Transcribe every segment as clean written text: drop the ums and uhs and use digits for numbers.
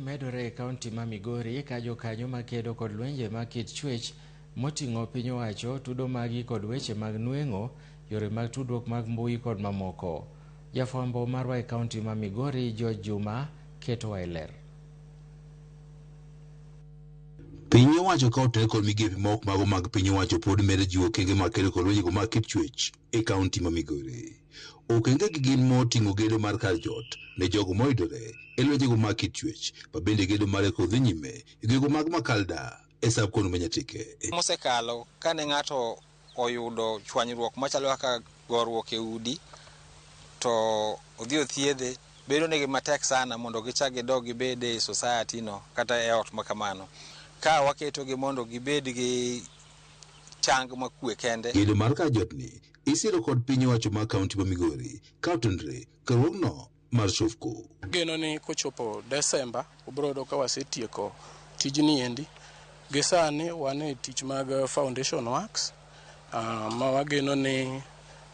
Medore e kaunti ma Migori ka jokanyo makedo kod lwenje mag kit chwech moting'o piny owacho, tudo magi kod weche mag nweng'o, yore mag tudruok mag mbui kod mamoko. Jafwambo marwa e kaunti ma Migori, George Juma, ketowa e ler. Piny owacho ka otenore kod migepe ma ok mago mag piny owacho pod medo jiwo okenge mag kedo kod lwenjego mag kit chwech e kaunti ma Migori. Okenge gi gin moting'o gedo mar kar jot ne jogo moyudore e lwenjego mag kit chwech, ma bende gedo mare kod dhi nyime e gwenge mag Makalda e sub county ma Nyatike. Mosekalo kane ng'ato oyudo chwanyruok machalo kaka goruok e udi to odhi othiedhe, bedo negi matek sana mondo gichak gidog gibed e society no kata e ot makamano. Ka waketogi mondo gibed gi chang makwe kende. Gedo mar kar jotni isiro kod piny owacho mar kaunti ma Migori ka otenore riwruogno mar Shofco. Geno ni kochopo Desemba ubiro yudo ka wasetieko tijni endi. Gi sani wan e tich mag foundation works ma wageno ni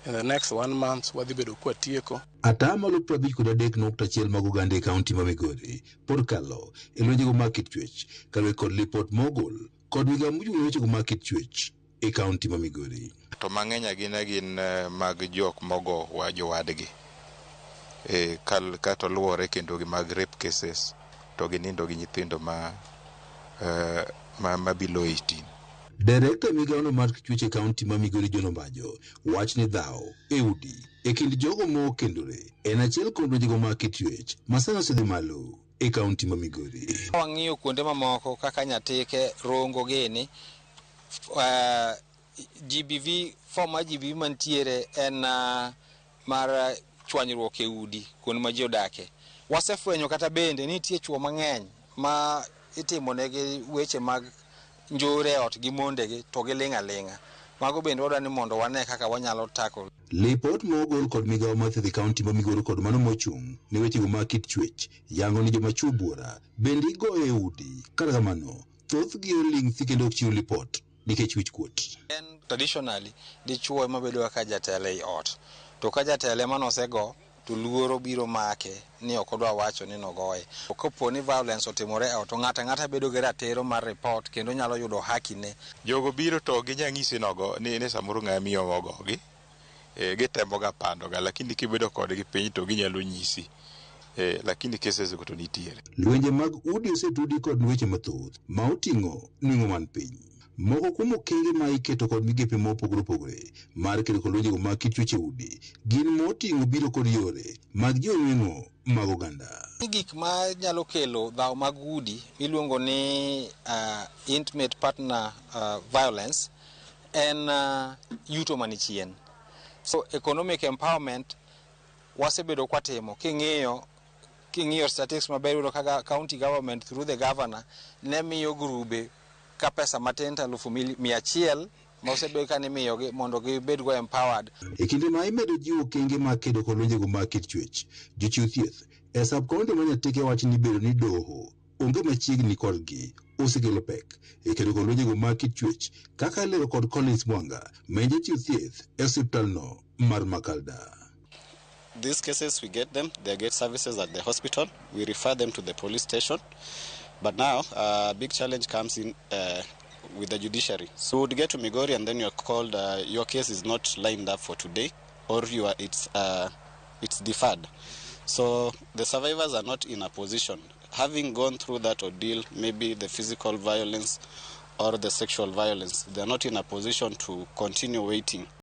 in the next one month wadhi bedo kwatieko. Atamalo 53.1 mag oganda e kaunti ma Migori pod kalo e lwenjego mag kit chwech kaluwore kod lipot mogol kod migawo mochung' ne wechego mag kit chwech e kaunti ma Migori. To mang'eny agina gin mag jok mogo wa jowadgi e, kal, kato luwore kendo gi mag rape cases to ginindo gi nyithindo ma below 18. Direkta e migawono mar chwech e kaunti ma Migori John Ombajo wach ni dhawo e udi e kind jogo mokendore en achiel kuom lwenjego mag kit chwech ma sani osedhi malo e kaunti ma Migori. Wang'iyo kuonde mamoko kaka Nyatike, Rongo gini, GBV, form mar GBV mantiere en mar chwanyruok e udi kuonde ma ji odake. Wasefwenyo kata bende ni nitie chuo mang'eny ma itimonegi weche mag njore e ot gi mondegi to giling' aling'a. Mago bende wadwa ni mondo wane kaka wanyalo tako. Lipot mogol kod migawo mar thieth e kaunti ma Migori kod mano mochung' ne wechego mag kit chwech yango ni joma chwo buora bende igoyo e udi. Kata kamano, thothgi oling' thi kendo ok chiw lipot nikech wich kuot. En traditionally dichuo ema bedo kaka jatelo ei ot. To ka jatelo ema nosego to luoro biro make ni ok odwa wacho ni nogoye. Kapo ni violence otimore e ot to ng'ato ang'ata bedo gi ratiro mar report kendo nyalo yudo haki ne. Jogo biro to ginya nyisi nogo ni samoro ng'ama miyo ogogi. E, gitemo ga pando ga lakini kibedo kodgi piny to ginyalo nyisi. E, lakini cases go to nitiere. Lwenje mag udi osetudi kod weche mathoth ma oting'o nweng'o man piny. Moko kuom okenge ma iketo kod migepe mopogore opogore mar kedo kod lwenjego mag kit chwech e udi gin moting'o biro kod yore mag jiwo nweng'o mag oganda. Gik ma nyalo kelo dhawo mag udi miluongo ni intimate partner violence en yuto manichien. So economic empowerment wasebedo kwatimo king'iyo statistics maber yudo kaka county government through the governor ne miyo grube ka pesa matin to 100,000 ma osebed ka nimiyogi mondo gibed go empowered. E kinde ma imedo jiwo okenge mag kedo kod lwenjego mag kit chwech, jochiw thieth e sub county ma Nyatike wacho ni bedo ni doho onge machiegni kodgi osekelo pek e kedo kod lwenjego mag kit chwech kaka ilero kod Collins Mwanga ma en jachiw thieth e osiptalno mar Makalda. These cases, we get them, they get services at the hospital, we refer them to the police station. But now, a big challenge comes in with the judiciary. So we would get to Migori and then you're called, your case is not lined up for today, or it's deferred. So the survivors are not in a position. Having gone through that ordeal, maybe the physical violence or the sexual violence, they are not in a position to continue waiting.